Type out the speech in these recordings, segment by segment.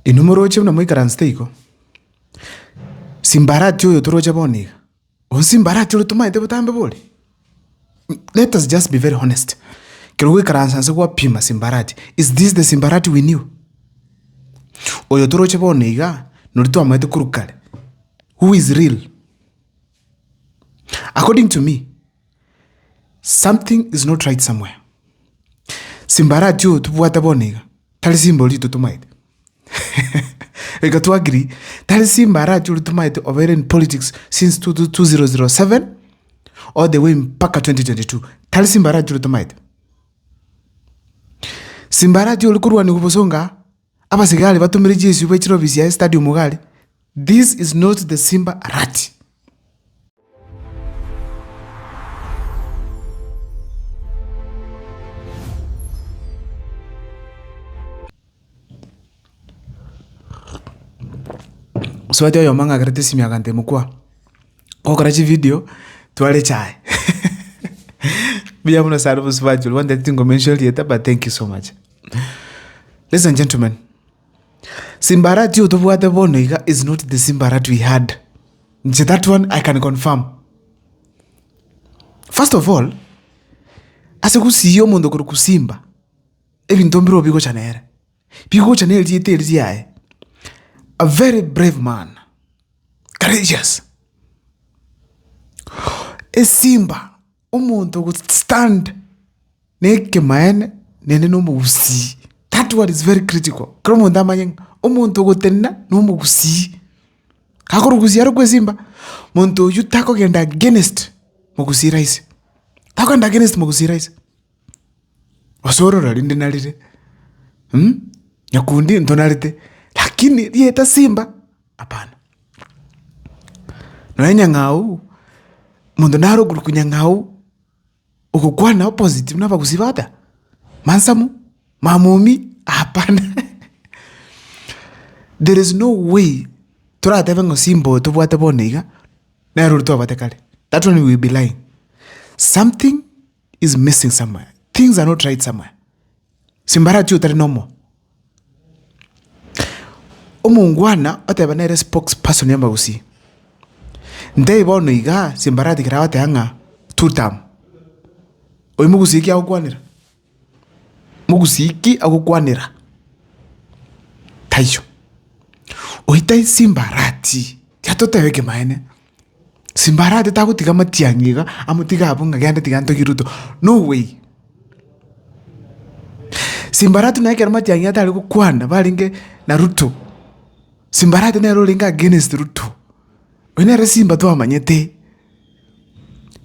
Inwe moroche buna moikaransete igo, Simbarati oyo toroche bono iga, gose Simbarati oria tomaete botambe bore? Let us just be very honest, ekero ogoikaransa nse gwapima Simbarati, is this the Simbarati we knew? Oyo toroche bono iga, noria twamaete korwa kare, who is real? According to me, something is not right somewhere. Simbarati oyo tobwate bono iga, tari simba oria totomaete. Goika to agree, tari simbarati oria tomaete obeire in politics since 2007 all the way mpaka 2022, tari simbarati oria tomaete. Simbarati oria korwaniwa bosongo aa, abasigari batomire jesu baichire ofisi yaye stadium iga aria, this is not the simba arati. Mosubati oyomo ng'akerete esimi agantebia mokwa, gokora chividio tware echae mbuya mono sana omosubati oria gwantebia tingomention erieta but thank you so much. Ladies and gentlemen, Simbarati oyo tobwate bono iga is not the Simbarati we had, inche that one I can confirm. First of all, ase gusii omonto okorokwa Simba, ebinto mbirobio bigocha nere, bigocha na erieta eri riaye, a very brave man, courageous. Esimba, omonto ogo stand na ekemaene naende na omogusii, that one is very critical, kera omonto amanye ng'a omonto ogotenena na omogusii, gakorwa gusii arokwe esimba, monto oywo takogenda against mogusii rahisi, takogenda against mogusii rahisi. Gose ororo rinde narire nyakundi ntonarete, lakini rieta simba hapana. Nonya nyang'au, monto nare okorokwa nyang'au, ogokwana opposite buna abagusii bata, mansamu, mamomi, hapana there is no way toratebe ng'a simba oyo tobwate bono iga, nere oria twabwate kare, that one we will be lying. Something is missing somewhere, things are not right somewhere. Simbarati otari nomo. Omongwana oteba nere spokesperson ya abagusii, ntebie bono igaa Simbarati ekero agoteba ng'a two term, oywo mogusii ki agokwanera? Mogusii ki agokwanera? Taiyo. Oyio tai Simbarati, tiga totebe ekemanyeene. Simbarati tagotiga amatiang'i iga, amotige abwo ng'a genda tiga ntogie Ruto, no way. Simbarati nonya ekero matiang'i atare gokwana barenge na Ruto, Simbarati nere orenge against Ruto, oyio nere simba twamanyete.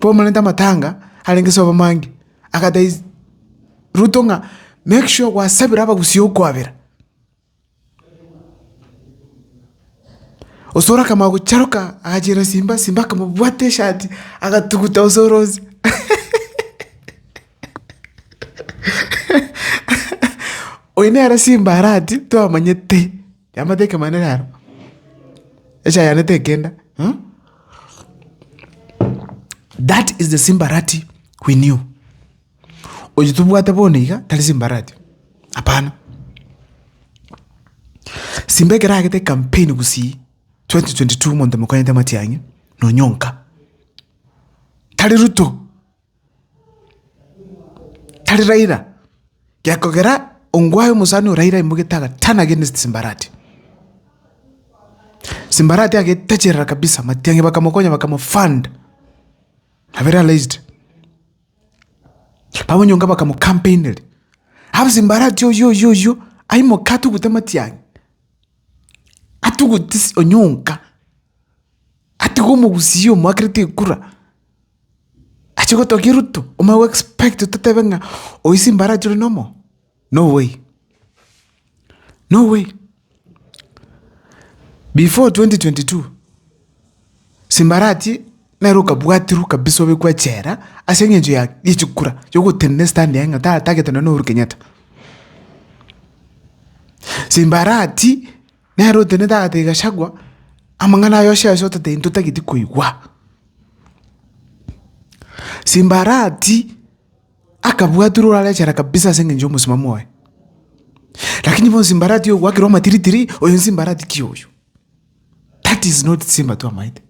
Bomonete amatanga arenge sobo mange, agatebia Ruto ng'a make sure gwasabire abagusii okwabera. Osoro akamanya gocharoka agachera Simba, Simba akamobwata eshati agatuguta Osoro onsi. Oyo nere Simba arati twamanyete, yamate ekemanero aro, echae yane tekenda That is the Simba Arati we knew. Oyio tobwate bono iga tari Simbarati, hapana. Simba ekero aagete ecampaign gusii 2022 omonto omokonyete Matiang'i na Onyonka, tari Ruto, tari Raila, gekogera ongwae omosani o Raila aimogete aga turn against Simbarati. Simbarati agetecherera kabisa Matiang'i bakamokonya bakamofund, have realised. Bamonyonga bakamocampaineria, Abu Simbarati oyio oyio oyio aimoke atugute amatiang'i, atugute ase onyonka, atige omogusii omoakerete ekura, achie gotokia Ruto, omanye go expect totebe ng'a oyio Simbarati ore nomo, no way, no way. Before 2022, Simbarati nere okabwatirwe kabisa obekwe echela ase eng'encho ya ye chikura yogotenena estand yaye ng'a tatagete nonye na Uhuru Kenyatta. Simbarati nere otenenete agatebia Gachagua, amang'ana aya yonsi ase ototebia ntotageti koigwa. Simbarati. Akabwatirwa orare echela kabisa ase engencho y'omosimamo oye. Lakini bono Simbarati oyo gwakirwe amatiritiri, oyo Simbarati ki oyo? That is not Simba twamaete.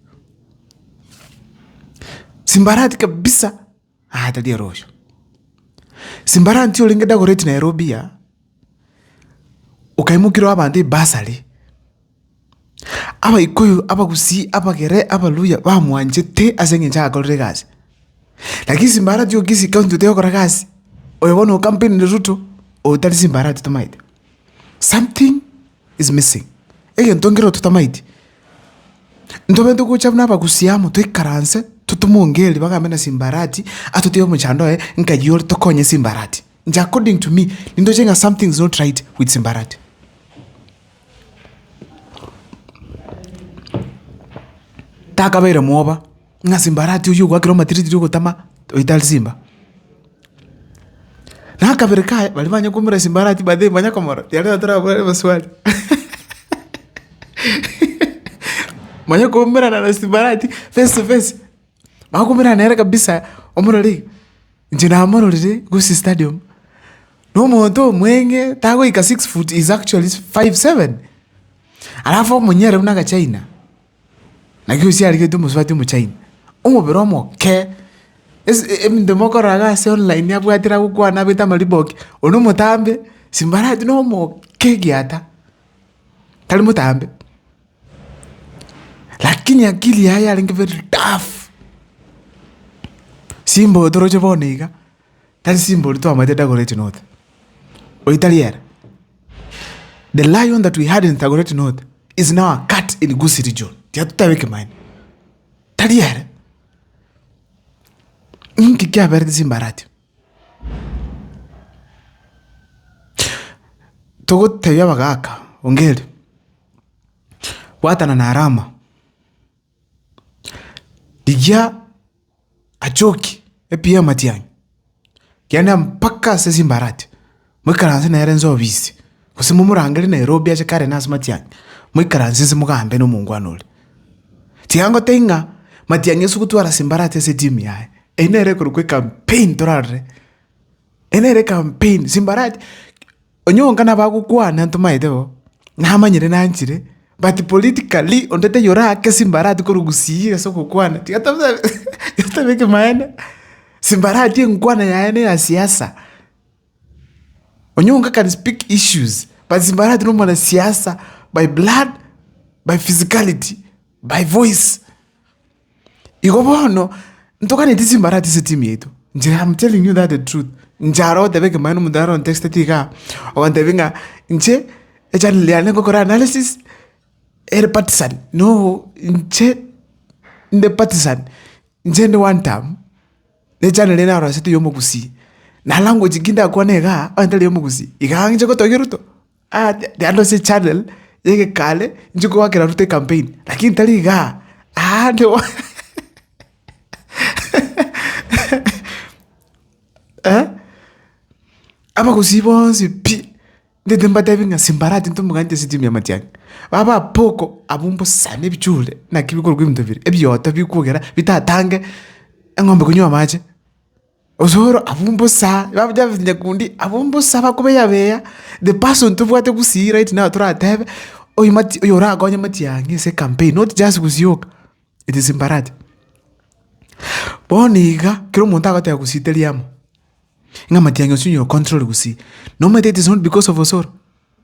Simbarati kabisa, aa tari ere oyo. Simbarati orenge Dagoretti Nairobi igaa, okaimokerwa abanto ebasari, Abaikuyu, Abagusii, Abagere, Abaluhya bamwanchete ase eng'encho agakorire egasi. Lakini Simbarati o Kisii county otari gokora gasi, oyo bono o campaign na Ruto, oyo tari Simbarati tomaete. Something is missing, egento nkere totamaeti. Ntobe togocha buna Abagusii amo toikaranse totomongeri bagambe na Simbarati, atotebie omochando oye nkai ore tokonye Simbarati. Inche according to me, nindoche ng'a something is not right with Simbarati. Takabeire mwoba, ng'a Simbarati oyio ogwakera omatiritiri ogotama, oyio tari Simba. Nakabere kaye, baria banya koumera Simbarati by the way banya komorora, riaria torabore maswali manya koumerana na Simbarati face to face, bakoumerana nere kabisa, omorore iga. Inche namororire Gusii stadium, na omonto omweng'e tagoika six foot is actually 5'7, alafu omonyere buna agachina, naki gose arigetwe omosubati omochina, omobere omoke, ase ebinto mokorora iga ase online abwatire agokwana abete amariboki, oyo na omotambe, simbarati na omoke egiata, tari motambe. Lakini akili yaye yarenge very tough. Simba oyo toroche bono iga, tari simba oria twamaete Dagoretti North, oyio tari ere. The lion that we had in Dagoretti North is now a cat in Gusii region, tiga totabe ekemanyi, tari ere. Inki kiaberete simba aratio? Togotebia abagaka, ongeri. Bwatana na Arama, rigia Achoki, epia y'amatiang'i, genda mpaka ase Simbarati, moikaranse nere inse obisi, gose momorangerie Nairobi ache kare ase matiang'i, moikaranse inse mogambe na omongwana oria. Tiga ngotebie ng'a matiang'i ase gotwara Simbarati ase etimu yaye, eyio nere ekorokwa ecampaign torarore, eyio nere ecampaign, Simbarati. Onye onka nabagokwana ntomaete bo, namanyire nanchire, but politically onde taiyo orake simbarati korwa gusii ase ogokwana tiga tobe tobe ekemaene, simbarati enkwana yaye na eya siasa. Onye onka can speak issues, but simbarati na omwanasiasa by blood, by physicality, by voice. Igo bono, ntoganeti chimbarati ase etimu yaito, inche am telling you that the truth, inche aro goteba ekemanyererio omonto naro ontexteti igaa, ogontebia ng'a inche echannel yane ngokora analysis, ere partisan, no inche inde partisan, inche inde one term, na echannel eye narosete ya omogusii, na language ki ndakwane igaa, onye tari ya omogusii, igaa inche gotogia Ruto. Naende ase echannel ya egekare inche nkoakera Ruto ecampaign, lakini tari igaa, aande abagusii bonsi pi, ndete mbatebi ng'a simbarati ntomogani ase etimu ya matiang'i, baba poko abwo mbosa na ebichure naki bikorokwa ebinto biria, ebioto bikwogera bitatange eng'ombe konywa amache. Osoro abwo mbosa, nyakundi abwo mbosa bakobeyabeya, the person tobwate gusii right now toratebe, oyo mati oyo orakonye matiang'i ase ecampaign not just gusii oka, it is Mbarati. Bono iga, kera omonto agoteba gusii teri amo, ng'a matiang'i ase onye ocontrol gusii, nomanyete it is not because of Osoro,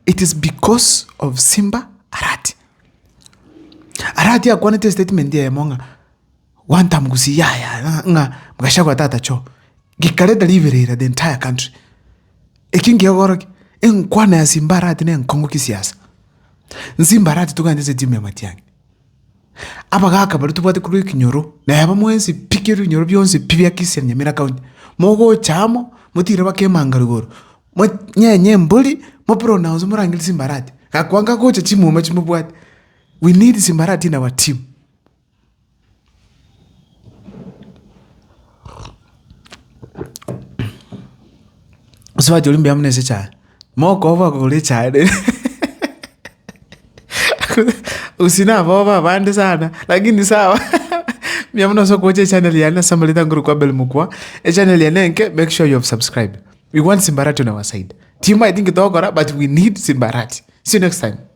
it is because of Simba Arati. Arati akwanete estatement eyemo ng'a. One term gusii yaya ng'a Gachagua tata choo, gekareta riberera the entire country. Eki nkiogoro ki? Enkwana ya Simba Arati na enkong'u kisiasa. Nsimba Arati togende ase etimu ya Matiang'i. Abagaka baria tobwate korwa ekinyoro, neba mwensi pi kera ebinyoro bionsi pi bia Kisii na Nyamira county, mogocha amo, motire mpaka emanga igoro, monyenye embori, mopronounce morangerie Simba Arati. Gakwanga gocha chimuma chimobwate. We need Simba Arati in our team. Mosubati oria mbuya mono ase echae, mokoboa kogora echae rende gose nabobe abande sana lakini sawa mbuya mono ase okocha echannel yane ase amareta nkorokwa Abel Mokua, echannel yane enke make sure you have subscribed, we want Simbarati on our side. Timanyeti nki togokora but we need Simba Arati. See you next time.